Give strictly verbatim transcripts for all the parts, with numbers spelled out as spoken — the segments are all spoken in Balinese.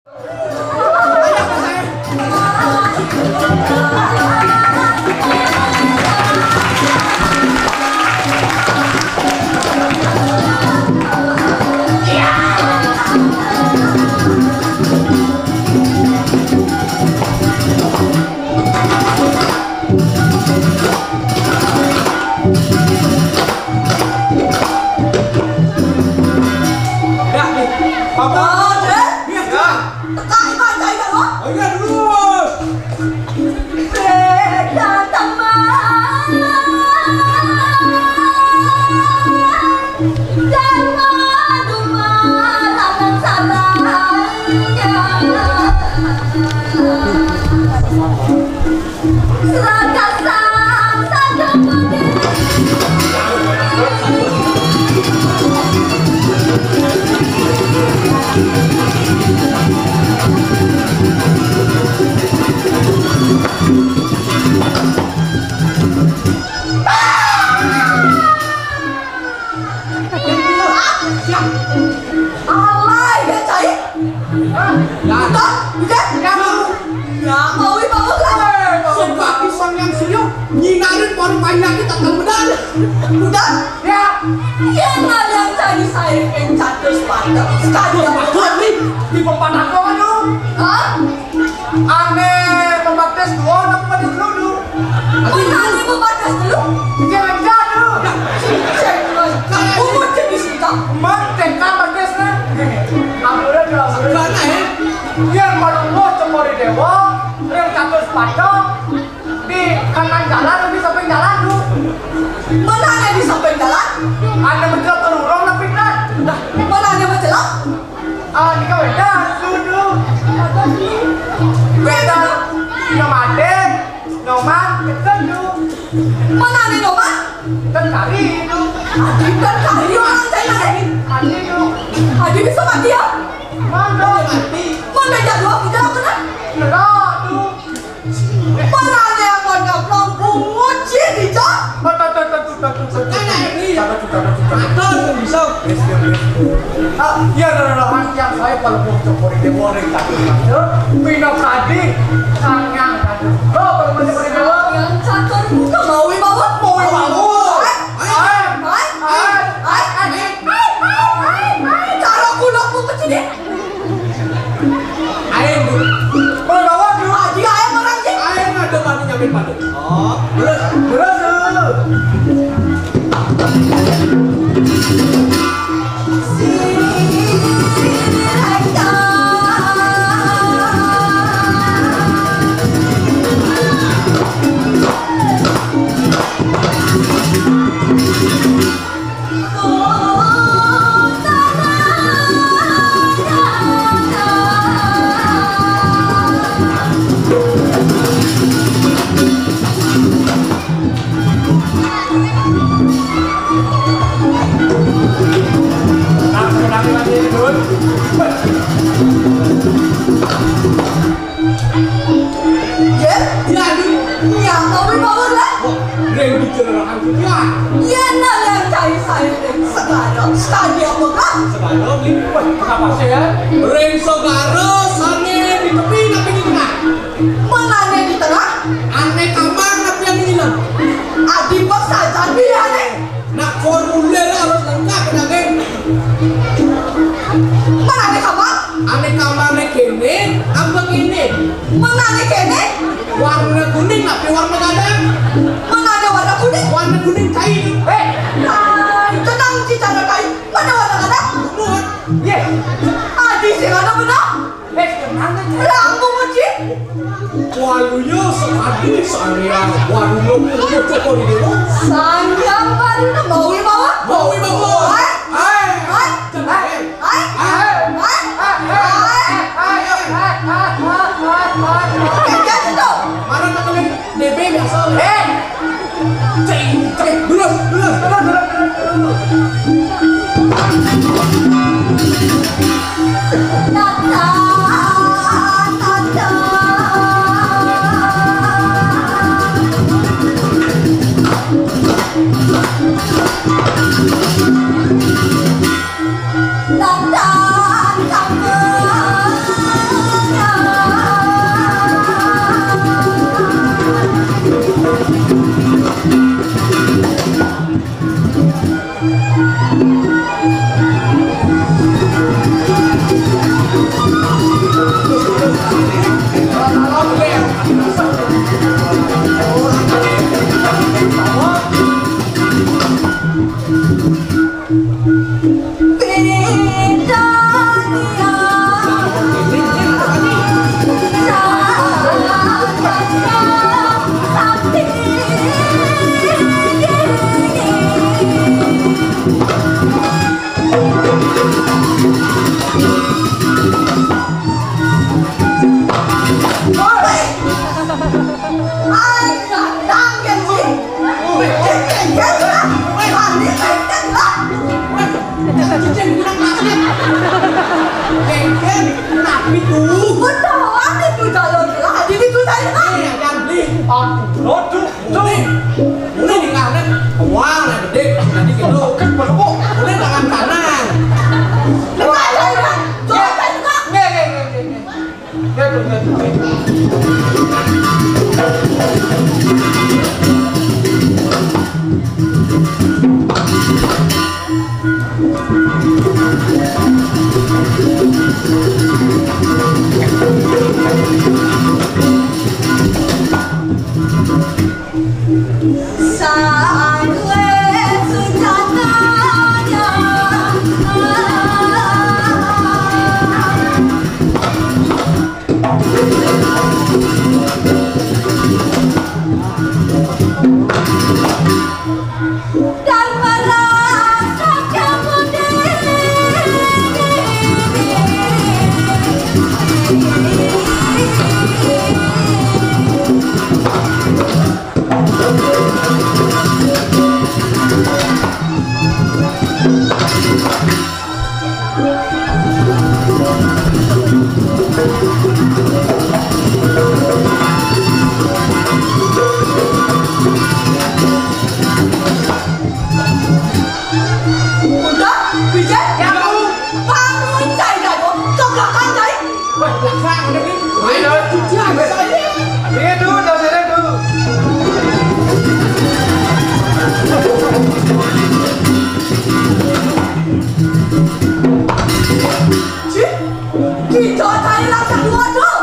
Dah, nih. Papa. Oh, Dek. Iya, iya. Teka iman cai dah, loh. Oh, iya, terus. Beda teman. Dharma Duma lanang saraya. Alay, ya, cai. Dah, udah. Ya, mau, mau lah. Sebab pisang yang serius, nyinarin baru banyak kita tak benar. Udah. Ya. Ya, ngalian cai saya yang catus patah. Sekali yang patah nih. Di pempanah doang, dong. Hah? Ane pembaptis dulu, napa pembaptis dulu, dulu? Mun ane pembaptis dulu? Cicing enggak, dulu. Cicing, dulu. Umur jadi singkat. Man, T K baptis, nah. Ambil aja, ambil. Gimana, ya? Yang baru mau cemori dewa, yang catus patah, di kanan jalan, di samping jalan, dulu. Mana ada di samping jalan? Ada betul turun, tapi kan. Dah, mana ada betul? Ah, ini kan beda, sudu. Beda. Nomaden, noman, keten, du. Mana nih noman? Ten kari, du. Adi ten kari orang saya lagi. Adi, du. Adi bisa mati ya? Mana mati? Mana jadwal kita apa, nah? Enggak, du. Mana nih yang warna pelang bungut sih, Dija? Betul, betul, betul, betul, betul. Mana ini? Betul, betul, betul, betul. Betul, bisa. Yes, yes, yes. Ah, iya, ada, ada, ada, yang saya kalau mau cokori dia boleh, tapi ada. Pina tadi, sangang, ada. Oh, baru masih boleh jawab. Yang catur buka mau, mau, mau, mau. Hai, hai, hai, hai, hai, hai, hai, hai, hai. Cara kulak mau kecil, ya? Aing, dulu. Bawa, bawa, dulu. Aji, aing orang, Ji. Aing ada mani nyamin padu. Oh, terus, terus, terus. Yen? Ya, aduh. Nyapa wé mawon lah. Wah, ring bicara rakan sepian. Yen nang cai saé ring segara, sadia mekah. Segara, ring, wah, kenapa sih ya? Ring segara, sané di tepi, tapi di tengah. Menané di tengah? Ané kamar, tapi ané nginep. Adi pek sajan pilihané. Nak formulir harus lengkap, daging. Mana ada kamar? Ane kamarne kene, apa kene? Mana ada kene? Warna kuning, tapi warna gadang. Mana ada warna kuning? Warna kuning cai. Eh, nah, tenang, cicara cai. Mana warna gadang? Kuning. Ye. Adi sing ada benar. Eh, tenang aja. Lampu masjid. Walunya sekali seharian. Walunya punya cokor di dewa. Sanggang baru na mau bawa. Mau bawa. Hai. Hai. Hai. Hai. Hai. Hai. Hai. Hai. Hai. Hai. Mana temen D B biasa. Eh. Ceng, ceng, dulu, dulu, dulu, dulu, dulu. Pitu. Suku doang itu jalur lah. Jadi pitu saya lah. Nih, akan beli. Aduh, aduh. Nih. Ini di kanan. Wah, nah gede. Jadi gitu. Boleh tangan kanan. Enggak, saya enggak. Saya enggak. Nih, nih, nih, nih, nih. Udah, Bijak? Ya, Bu. Bangun, cai jago. Ke belakang, cai. Wah, belakang, udah, Bu. Ayo, cucian, saya. Iya, tuh, udah, saya, tuh. Cih, kita cari langkah dua, tuh.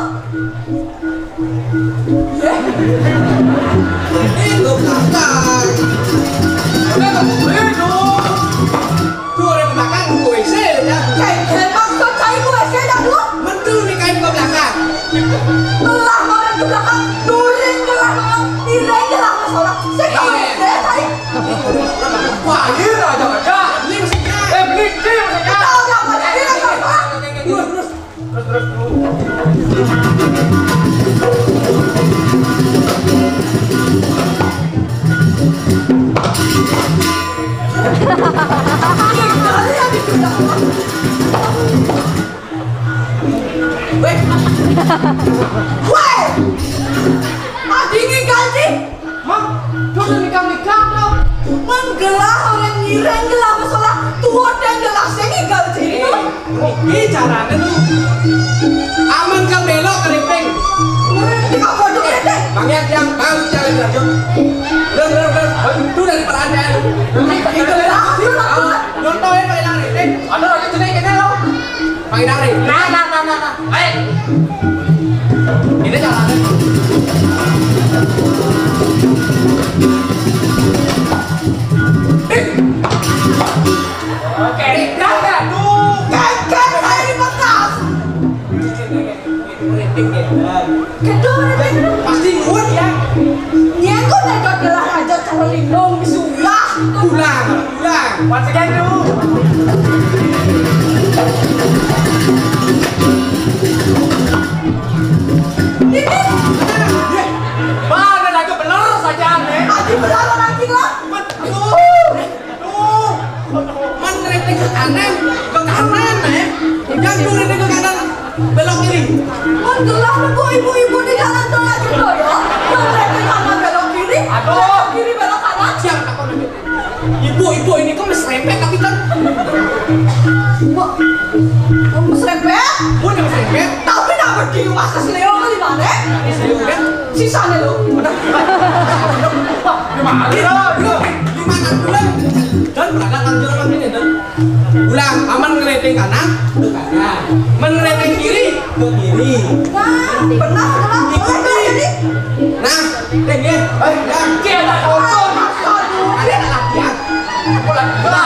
Itu belakang. Udah, itu. Tuh, ada belakang, W C, ya. Kayak, kayak maksud saya W C dah, tuh. Mentu nih kain ke belakang. Belah orang ke belakang, during belah orang, tiring belah masalah. Saya ke W C, saya. Wah, iya, aja, aja. Beli mesinnya. Eh, beli, beli mesinnya. Tahu nggak, Pak? Ini kan masalah. Terus, terus. Terus, terus, terus. Weh. Weh. Adi ngigal, Ji. Mang, dosa nikam-nikam lo. Menggelah orang ngiring gelah masalah tua dan gelah sing ngigal, Ji. Eh, ini caranya tuh. Aman ke belok keriping. Di apa tuh, Ji? Bang, yang, yang baru jalan aja. Udah, udah, udah. Itu dari perhatian. Ini gelah, itu lah. Ah, nyontohin pakai tangan keriping. Ada lagi jenis ini lo. Pakai tangan keriping. Nah, nah, nah, nah, nah. Baik. Ini jalannya. Oke, ini berangkat. Tuh, kan, kan, saya di bekas. Gedor, pasti nuwun ya. Nyengko negor gelah raja cara lindung, bisulah. Ulang, ulang. Once again, dulu. Ini. Mana lagu bener saja, nih. Lagi bener lagi lah. Betul. Aduh. Man ngereting ke kanan, ke kanan, eh. Yang tuh ngereting ke kanan, belok kiri. Man gelah nunggu ibu-ibu di jalan tol aja, bro, ya. Man ngereting kanan, belok kiri. Aduh. Belok kiri, belok kanan. Siap, apa namanya? Ibu-ibu ini kok meserempet tapi kan. Wah, kamu meserempet? Bukan meserempet. Tapi nggak berdiri, Mas, keseleo kali mana? Keseleo kan? Sisanya lo. Udah. Gimana? Iya, iya. Gimana? Udah. Dan berangkat kan jalan ini, Dan. Ulang, aman ngereting kanan, ke kanan. Mengereting kiri, ke kiri. Nah, benar, benar. Boleh, boleh, jadi. Nah, deh, ya. Baik, ya. Kita tonton. Ada latihan. Bola bola.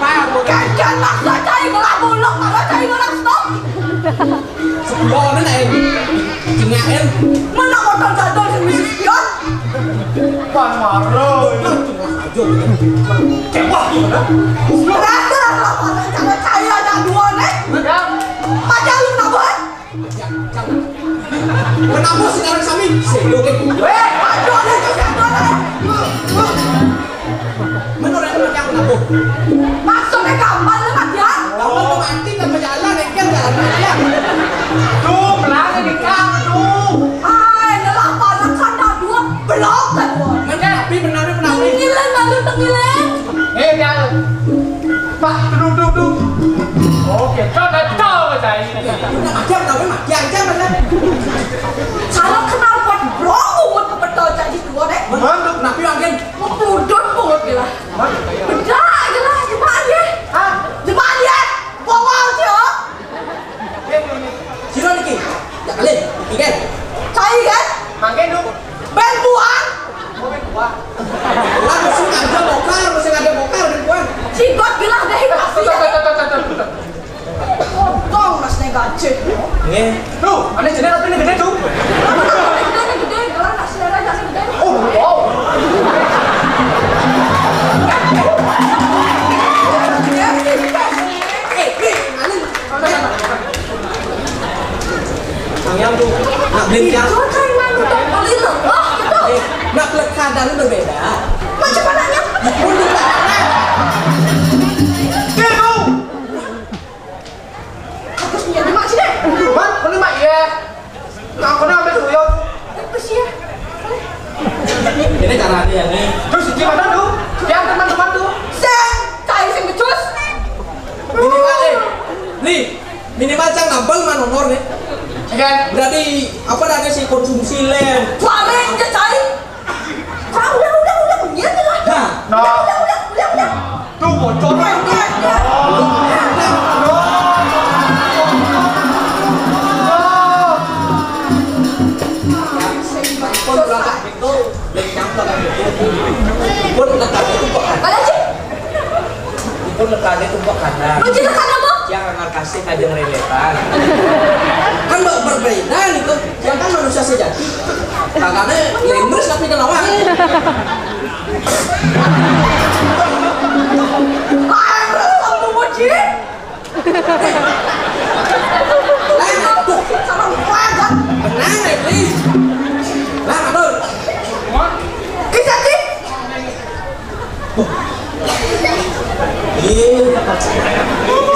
Pak, bukan. Kan maksa cai ngelah bulek, maksa cai ngelah stok. Sebulan ae. Cingaen. Mana motor jadul sing misi spion? Pan maro. Aja. Cewah gimana? Berarti lah laporan kalau cai ada dua nih. Ya. Pacar lu kenapa? Kenapa sekarang sami? Sendok, eh. Weh, aduh, aduh, aduh, aduh, aduh. Menurut lu yang kenapa? Maksudnya gampang lu mati, ya? Gampang lu mati kan berjalan, eh, kan jalan aja. Tuh, melanggar di kau, tuh. Ai, lelah panas sana dua, belok kan, dua. Mana tapi, benar, benar. Tengilan, lalu tengilan. Eh, dah. Pak, duduk, duduk, duduk. Oke, kau dah tahu saya. Udah mati apa tahu mati aja mana? Kalau kenal buat bro, buat betul jadi dua deh. Mantap, napi angin. Mau pudut buat gila. Beda gila, jemaah dia. Hah? Jemaah dia. Bawal sih, oh. Sira niki. Ya kali, iki kan. Cai kan? Mangke, Nduk. Ben buang. Oh, ben buang. Lah, mesti ada bokar, mesti ada bokar, ben buang. Sigot gelah deh, kasih. Tuh, tuh, tuh, tuh, tuh, tuh. Potong, Mas, nih, gaji. Nggih. Tuh, ada jeneng tapi ini gede, tuh. Gede, gede, gelah, kasih, ada, kasih, gede. Oh, wow. Eh, eh, anu. Yang tuh, nak beli yang. Itu kan malu dong, beli loh. Oh, itu. Eh, nak beli kadang berbeda. Macam mananya? Pun di mana? Dia tuh. Aku punya rumah sini. Mat, mana mak ya? Nah, aku nak ambil dulu ya. Apa sih ya? Ini cara dia nih. Terus gimana tuh? Yang teman-teman tuh. Sing, cai sing becus. Minimal nih. Nih, minimal cang nambel mah nomor nih. Iya kan? Berarti apa namanya si konsumsi lem? Paling aja cai. Cang udah, udah, udah, udah, udah. Nah. Udah, udah, udah, udah, udah. Tuh bocor. Udah, udah, udah. Pun berangkat itu, lek cang berangkat itu. Pun letaknya itu kok ada. Mana sih? Pun letaknya itu kok ada. Menceritakan apa? Yang ngarkasih aja ngereletan. Kan ber- berbeda nih tuh. Yang kan manusia sejati. Tangannya lembus tapi kenapa? Ah, kamu mau, Ci? Lah, tuh. Sama gua aja. Tenang, Ri. Lah, atur. Bisa, Ci? Iya.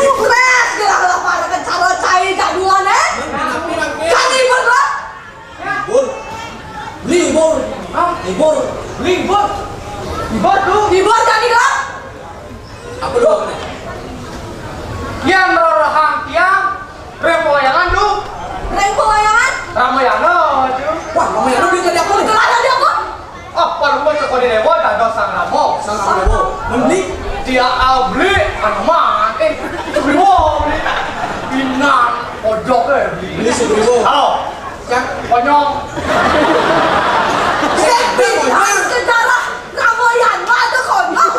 Stres, gerak lah, para kecara cai jaduan, eh? Cari, Bos, lah. Libur. Libur. Hah? Libur. Libur. Libur tuh. Libur tadi lah. Apa lu? Yang rorohan tiang, rempoyangan tuh. Rempoyangan? Ramayana tuh. Wah, Ramayana dia tadi apa nih? Itulah tadi apa? Oh, paling mau cek di dewa, dah dosa namo. Sang Dewa. Mending dia abli, anu mah, eh, beli wo, beli. Pinang, ojok, eh, beli. Beli si beli wo. Halo. Cang. Konyol. Sejarah Ramayana atau konyol?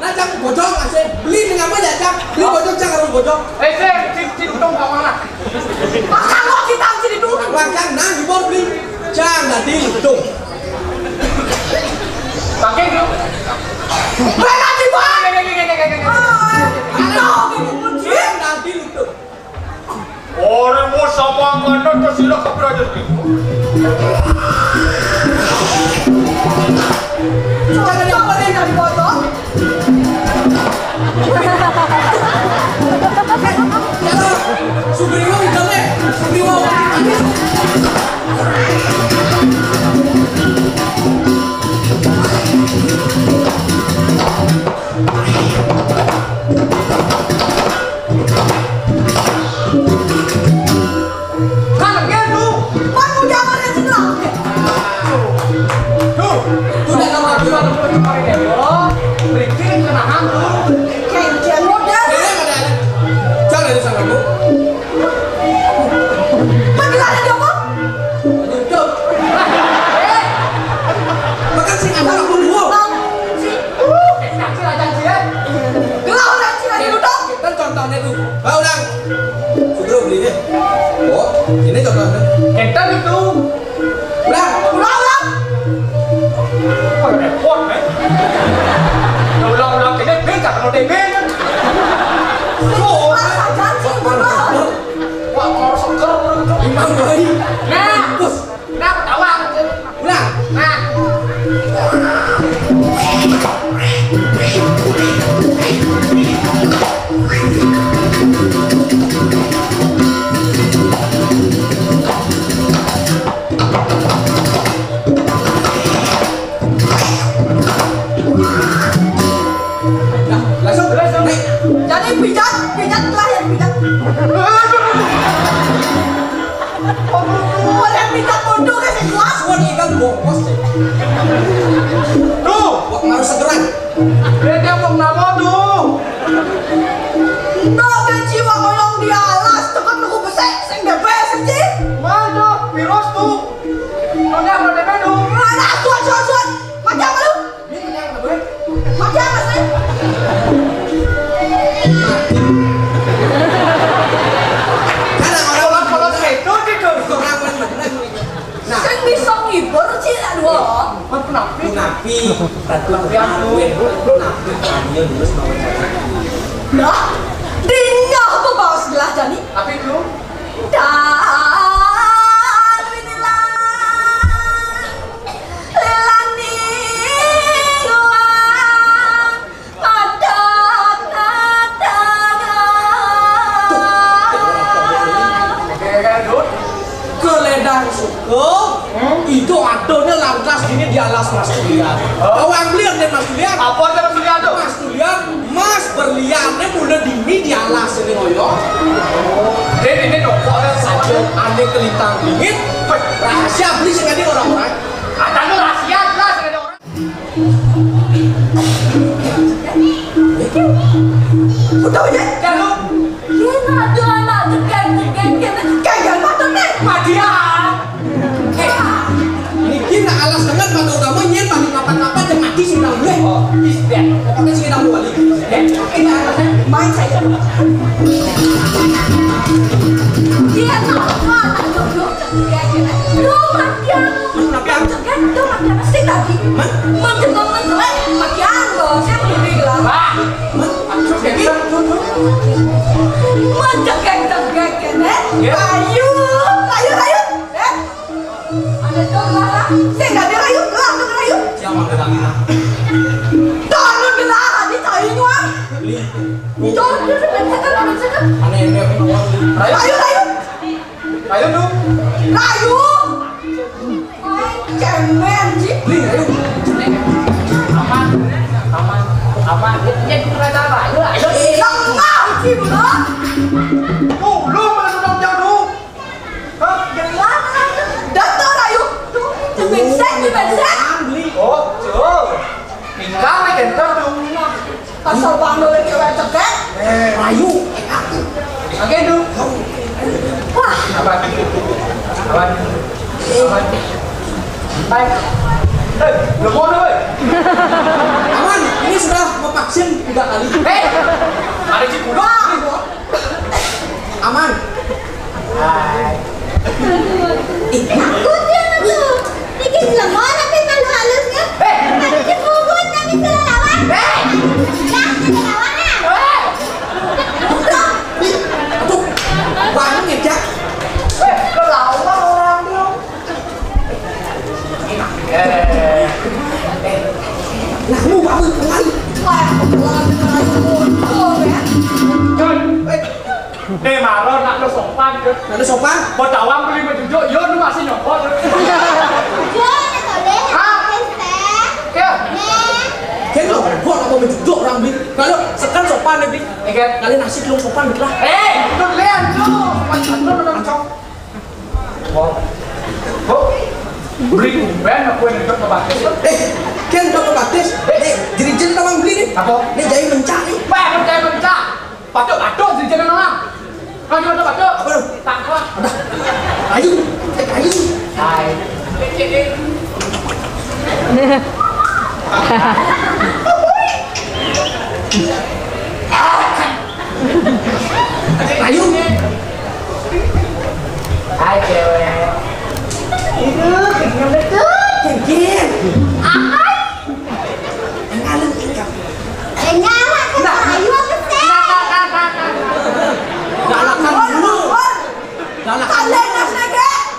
Nah, Cang, bojong, asik. Beli dengan apa ya, Cang? Beli bojong, Cang, harus bojong. Eh, sing, sing, sing, dong, kawan lah. Makan lo kita sini dulu. Wah, Cang, nah, di bawah beli. Cang, nanti hitung. Pakai dulu. Berarti, Bang. Cang, nanti hitung. Orang mau sama angkatan, terus sila ke belajar gitu. Jangan yang mana yang dari foto? Sugriwo, hidungnya. Sugriwo. Kan dia tuh, kan udah ada sebelah. Tuh, udah ada lagi orang tuh pakai demo, berhenti kenahan tuh. Kayak dia modal. Jangan ada. Jangan ada sama aku. Beneran ada apa? Aduh, tuh. Makan sih, ada aku dulu. Bang, sih. Gelah orang Cina dulu dong. Kan contohnya tuh. Bau dang. Sudah beli nih. Oh, ini contohnya. Kita itu. Ulang. Ulang, ulang. Wah, repot, men. Ulang-ulang ini beda kalau D B, kan. Tuh, orang. Saja sih, ulang. Wah, kalau seger, udah gitu. Imam baik. Nah. Bus. Kenapa tawa? Ulang. Nah. Nah, langsung. Langsung. Nih. Jadi pijat, pijat lah yang pijat. Orang minta foto ke si kelas. Wah, ini kan bongkos deh. Tuh, buat ngaruh segeran. Dia nyambung nama tuh. Nggak ada jiwa koyong di alas, tekan nunggu besek, sing bebas sih. Mana virus tuh? Mana ada tuh? Mana tuh, tuh, tuh. Macam lu? Ini kenapa, gue? Macam apa sih? Karena orang kalau itu tidur. Nah. Kan bisa ngibur sih, aduh. Kan kenapa? Kenapa? Ratu Kenapa? Kenapa? Kenapa? Dia dulu sama cewek. Dah, dinya apa bawa sebelah jani? Apa itu? Dan inilah lelani gua. Keledang suka, hmm? Itu adanya lantas gini di alas Mas Julian. Hah? Awang belian deh Mas Julian. Apa ada Mas Julian tuh? Mas Julian, Mas berliannya mulai dini di alas ini ngoyo. Dia ini dong, kok ada saja aneh kelintang dingin. Rahasia beli sing ada orang-orang. Ada tuh rahasia jelas ada orang. Udah, udah. Jangan. Iya, ada anak dekat-dekat, kayak mata nih. Mati ya. Eh, ini nak alas dengan mata utama, nyen paling kapan-kapan yang mati sudah gue. Oh, is that? Pokoknya sih kita mau balik. Is that? Ini alasnya main saya. Dia tak apa, tak jodoh, tak jodoh. Lu mati ya. Menjelang menjelang, makian loh, saya peduli lah. Wah, aduh, gengsi tuh, tuh. Menjegek-jegek, ya, Nek? Ya. Rayu, rayu, rayu. Eh, ada dong lah. Saya nggak ada rayu, gelap dong rayu. Siapa gelap? Tolong gelap, ini cayunya. Itu, itu, itu, itu, itu. Mana yang dia? Rayu, rayu. Ayo, Du. Ayo. Cemen, Ji. Beli, ayo. Aman. Aman. Aman. Dia, dia bukan apa. Ayo, ayo. Lemah, Ji, bro. Tuh, lu mana sudah jauh, Du? Hah? Dato, ayo. Tuh, cemen set, cemen set. Beli. Oh, tuh. Tinggal nih, kan, Du. Asal bandel cewek cekek. Eh, rayu. Oke, Du. Wah. Apa? Apa? Apa? Hai. Eh, belum mau, woi. Aman, ini sudah mau vaksin tiga kali. Eh, ada si kuda. Aman. Hai. Ih, takut dia tuh. Bikin lemah tapi malu halusnya. Eh. Tapi dipungut tapi sudah lawan. Eh. Nah, sudah lawan, ah. Eh. Aduh, bangun ya, Jak. Eh, kelawan orang dong. Eh. Nah, lu bangun kembali. Wah, wah, wah, wah, wah, ya. Jon. Eh. Nih, maro nak lu sopan, Jon. Nak lu sopan? Mau tawang beli menjujuk, yo lu masih nyokot. Yo, nak boleh. Hah? Respect. Ya. Nih. Kan lu, gua nggak mau menjujuk orang beli. Kalau sekarang sopan nih, beli. Iya kan? Kalian nasib lu sopan gitu lah. Eh, itu lihat tuh. Sopan satu menang cok. Wow. Bu, beli tumben aku yang duduk ke batis. Eh, kan udah ke batis. Eh, jadi jin tolong beli nih. Apa? Nih jadi mencari. Wah, mencari mencari. Batuk-batuk, jin-jinan orang. Kau cuma batuk-batuk. Apa lu? Tak kuat. Udah. Ayo. Eh, ayo. Hai. Ayo. Hai, cewek. Itu, kenyang betul. Cengkir. Ahai. Ngalem ikan. Eh, nyala kan, nah. Ayo, apa sih? Nah, nah, nah, nah, nah. Galakan dulu. Galakan kalian dulu.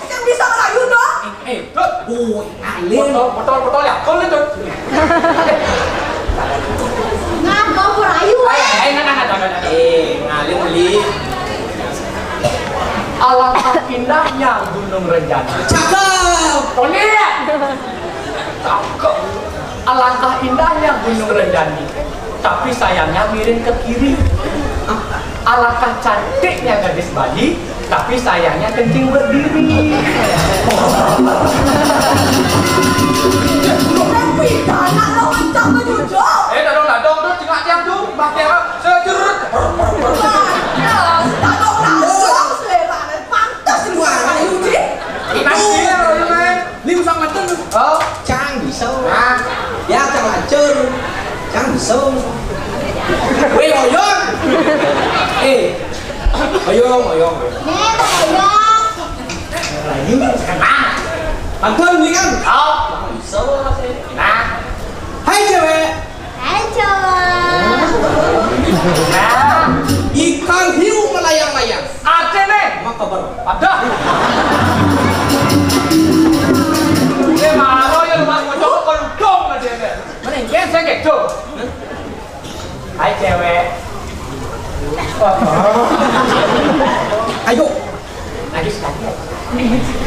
Yang bisa merayu dong. Eh, eh, Dut. Woi, ngalem. Botol, botol, botol ya. Kau itu. Nah, kau merayu, eh. Eh, eh, nah, nah, nah, nah, nah. Eh, ngalem, Li. Alangkah indahnya Gunung Renjani. Cakep. Kau ni ya? Cakep. Alangkah indahnya Gunung Renjani, tapi sayangnya miring ke kiri. Alangkah cantiknya gadis Bali, tapi sayangnya kencing berdiri. Tapi anak lo kencang menjujur. Eh, dadong-dadong tu, cingak tiang tu, bah tiang, sejerut. Wah, ya, dadong-dadong, selera, pantas. Wah, lucu. Nanti ya, kalau main. Ni usang mantun tu. Oh. Cang biso. Ah. Ya, cang lacur. Cang biso. Weh, oyong. Eh. Oyong, oyong, oyong. Nih, oyong. Lagi. Ah. Mantun ni kan? Oh. Cang biso. Nah. Hai, cewek. Hai, cowok. Nah, ikan hiu melayang-layang. Ada nih. Apa kabar? Ada. Dia marah ya, lu mau cowok kalau dong aja deh. Mending saya gitu. Hai, cewek. Ayo. Lagi sekali.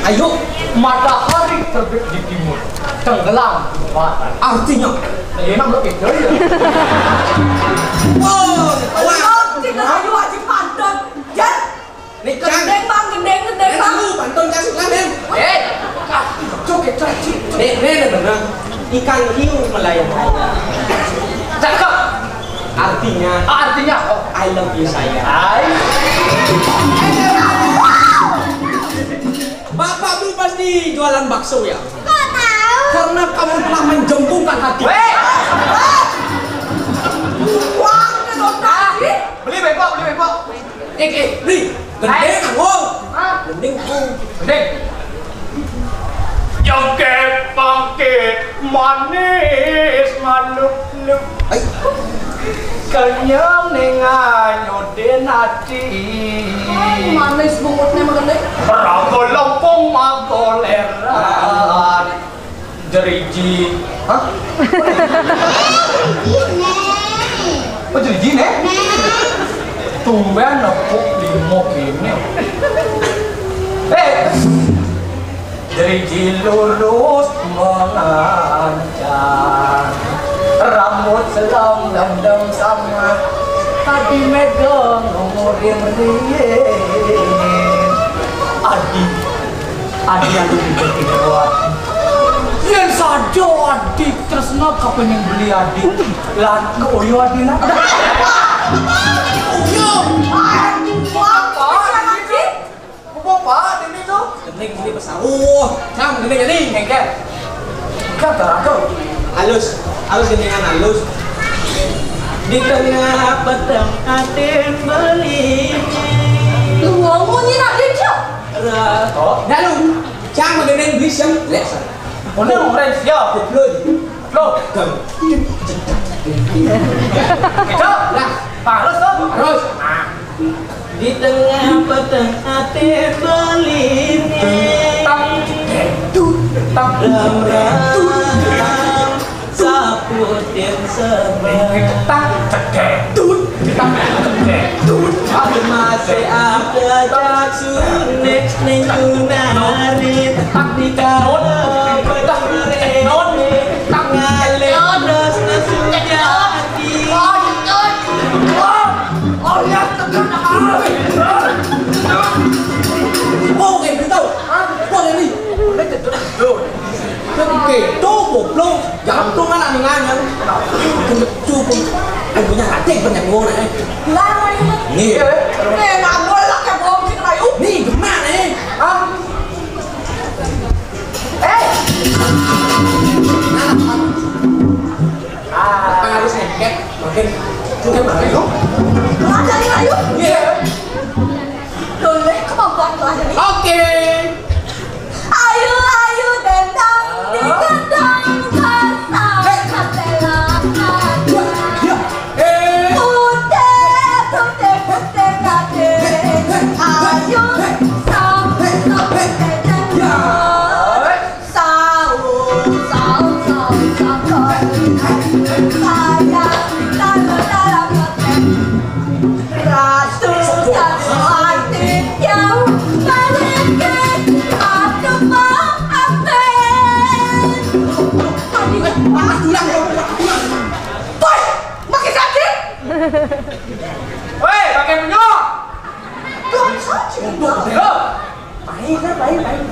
Ayo. Matahari terbit di timur, tenggelam di barat. Artinya? Enak lo gitu ya. Oh, wah. Ayo, cik, ayo, wajib pantun. Jan. Nih, Cang. Gendeng, Bang, gendeng, gendeng, Bang. Lu pantun, Cang, silakan. Eh, ah, cok, cok, cok. Nih, nih, nih, bener. Ikan hiu melayang-layang. Cakep. Artinya, oh, artinya, oh, I love you, sayang. Hai. Bapakmu pasti jualan bakso, ya? Kok tahu? Karena kamu telah menjembungkan hati. Weh. Uang ke dompet. Beli bengkok, beli bengkok. Eh, eh, beli. Gending, hai. Ngong. Hah? Gending, ngong. Gending. Jangkit pangkit Manis malup-lup. Kenyang ning anyudin ati. Manis bungutnya mengenai. Rago lempung magoleran. Jeriji. Hah? Oh, jeriji, Nek? Tumben nepuk limo kene. Eh, jeriji lurus mengancang. Rambut selong dem-dem sama. Tadi megang umurin riyin. Adi. Adi anu dibeti kuat. Yen saja Adi tresna kapening beli Adi. Lan ke oyo Adi nak. Oyo. Apa? Apa, Pak? Ini tuh. Gending ini besar. Oh, cang gending ini. Engke. Kata aku. Halus. Halus gendingan halus. Di tengah peteng atin beli. Lu ngomong ini nak dia, Cok. Ra. Oh, lalu. Cang gending beli siang. Lek. Ono orange ya. Belum. Lo. Cok. Lah, harus tuh. Harus. Nah. Di tengah peteng ate beline. Tang, tut, tang, ram, ram, saputin sebelah. Tang, tut, tang, tut. Masih ada jaksune ning Gunari. Di kala peteng rene. Ngalih terus nesu jati. Oh, ya, tekan. Oh, kayak gitu. Hah? Kok ini? Udah cedot, cedot. Oke, tuh goblok. Jantung kan aneh-aneh. Cukup. Punya hati banyak ngomong, eh. Lah, ini. Nih. Eh, nggak boleh lah, kayak bohong gitu, ayo. Nih, gimana, eh? Hah? Eh. Nah, harus ngeket. Makin, makin mana itu? Belajar nih, ayo. Iya. Boleh kemampuan belajar nih. Oke. Ayu, ayu, dendang, digendang, basah, katelah, katelah. Iya. Eh. Putih, putih, putih, putih. Ayu, sang, sang, putih, dendang. Saut, saut, saut, saut. Sayang, sayang, sayang, sayang. Ratu, ratu, hati jauh, balikin, ratu mau apa? Woi, pakai sakit. Woi, pakai penyok. Tuh, sakit. Loh. Baik, baik, baik.